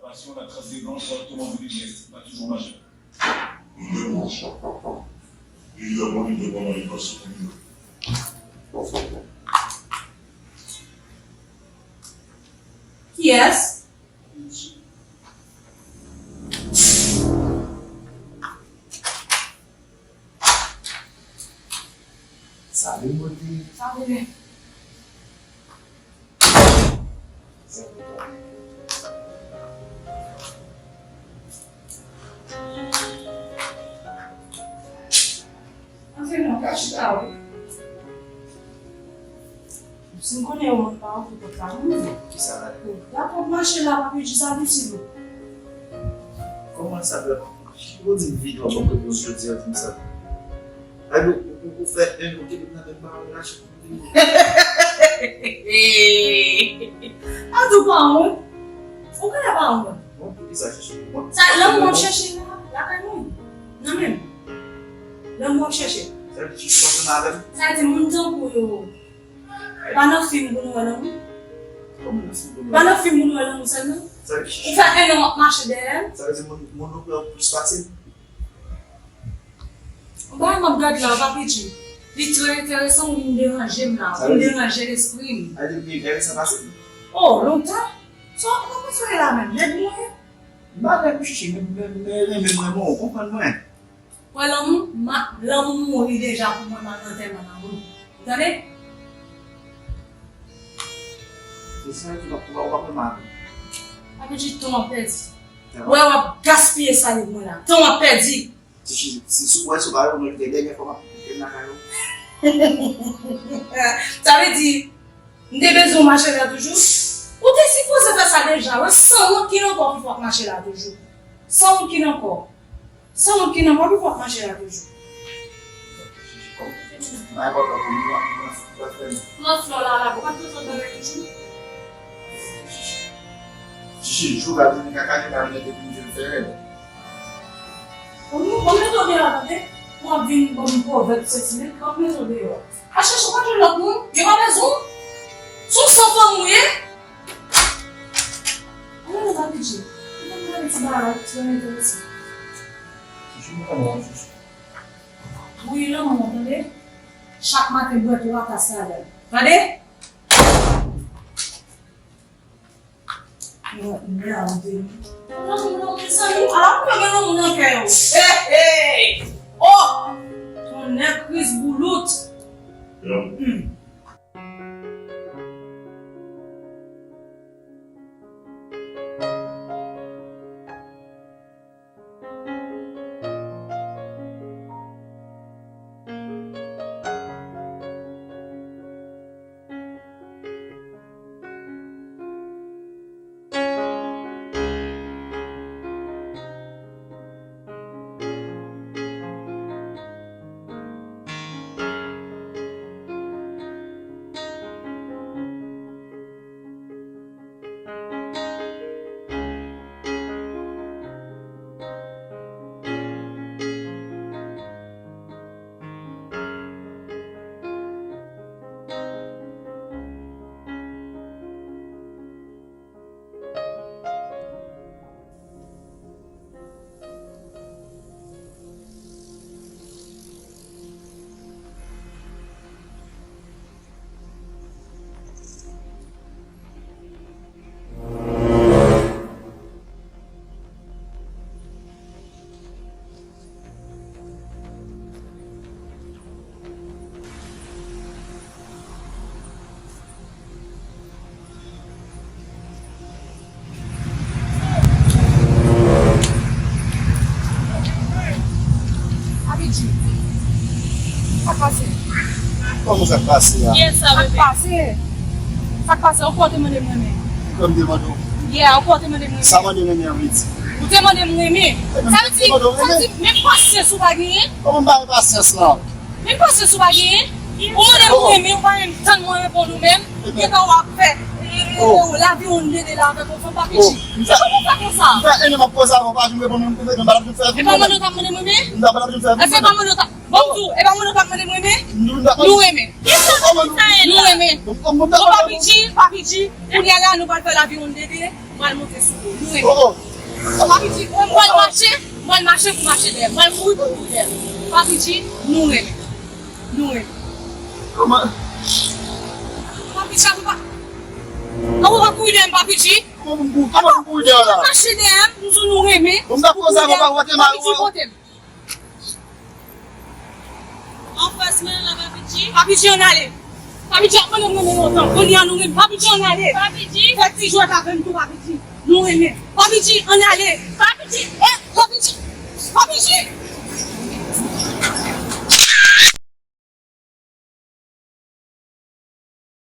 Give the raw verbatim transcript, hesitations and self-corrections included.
La carte des blancs, directement du business, pas toujours majeur. Il est bon, ça. Il est bon, il est bon, il est bon, c'est bon. Kiyès? Salut, beauté. Salut. Antre non, ka chita, wi. Si m konnen yo, m pa ouvri pòt la pou mwen. Kisa la? Gad kòman mache la, papi, jis abitid ou. Kòman sa fè? Ou di m vin wè bon reponn jodi a konsa. Ay, ou, ou, ou fè en, ou te nan menm pawòl la, chak. Adi w pa wont? Ou genlè pa wont? Bon, poukisa chèche pou wont? Sa, lanmou w ap chèche la, lakay mwen. Nan menm. Lanmou w ap chèche. Sa vle di ou pa fè mal avè m? Sa vle di moun tankou yo. Pa nan fim pou nou wè lanmou. Kòman nan fim pou nou wè? Pa nan fim pou nou wè lanmou sèlman. Sa vle di ou fè en an w ap mache dèyè l. Sa vle di moun, moun nou pran plis pase m. Yon bagay m ap gad la, Papi G. Li trè enteresan, ou vin deranje m la. Ou vin deranje lespri m. Sa vle di m enteresan pase m. Oh, lontan? Sa w ap konprann sou la menm? Nèg mwen ye? M pa nèg ou chichi, men, men, men, men, men, men, ou konprann mwen. Wè lanmou, ma, lanmou mouri deja pou mwen, m al nan antèman lanmou. Ou tande? E sa ki w ap, w ap, w ap fè mal. Papi G, tan w ap pèdi. Wè, w ap gaspiye saliv mwen la. Tan w ap pèdi. Si, si, si, si w wè, si w pa reponn mwen, se dènyè fwa m ap kite m lakay ou. Sa vle di, m te bezwen w mache la toujou? Ou te sipoze fè sa deja, wi. Sanwont ki nan kò w ki fè w ap mache la toujou. Sanwont ki nan kò w. Sanwont ki nan kò w ki fè w ap mache la toujou. Nan enpòtan pou nou, nou, nou, nou fè m. Nan flò la, la, ou pa t kontan bagay toujou? Chichi, jou la vini kaka, li pa vini depi m jwenn fè rèd. Bon, nou, bon, mete w deyò, tande? Ou ap vin ban m pwovèb sèt minit, m ap mete w deyò. A chèche w pa jwenn lòt moun, yo pa bezwen w. Se yon san fanmi w ye. Ann ale, Papi G. Ann ale ti bagay, ti bagay enteresan. Chichi, m konnen w, Chichi. Wi, lanmou, tande? Chak maten, bwè twa tas lavèl. Tande? Mède. Ala pou mwen gen lanmou nan kè yo. Hey, hey! Oh! Tonnè kriz boulout. Hmm. Abidji, sa k pase? Kòman sa k pase a? Yes, sa k pase? Sa k pase? Ou kwè w te mande m renmen? Kòm te mande w? Yeah, ou kwè w te mande m renmen? Sa mande renmen an vle di? Ou te mande m renmen. Sa vle di, sa vle di, menm pasyans ou pa genyen? Kòman m pa gen pasyans la? Menm pasyans ou pa genyen? Ou mande m renmen, ou pa menm tann mwen reponn ou menm. Gentan w ap fè, e, e, Oh, lavi yon dede la avèk yon fanm, Papi G. Kòman w fè konsa? M fè en an m ap koze avè w, pa janm reponn mwen, m pa t ap janm fè. E pa mwen nou t ap mande mwen men? M pa t ap janm fè. E se pa mwen nou t ap, bon, m di w, e pa mwen nou t ap mande mwen men? Nou renmen. Nou renmen. Bon, Papi G, Papi G, kounye a la nou pral fè lavi yon dede, m pral monte sou ou. Nou renmen. Papi G, m pral mache, m pral mache pou mache dèyè, m pral kouri pou kouri dèyè. Papi G, nou renmen. Nou renmen. Papi G, pa. Kòman w ap kouri dèyè m, Papi G? Kòman pou m kouri? Kòman pou m kouri dèyè w la? Mache dèyè m, m di w nou renmen. Bon, m t ap koze avè w, pa w te mal. Papi G, pote m. Anfas mwen la, Papi G. Papi G, ann ale. Papi G, ap mande m renmen lontan. Kounye a nou renmen. Papi G, ann ale. Papi G. Fè ti jwèt avè m tou, Papi G. Nou renmen. Papi G, ann ale. Papi G, eh, Papi G. Papi G.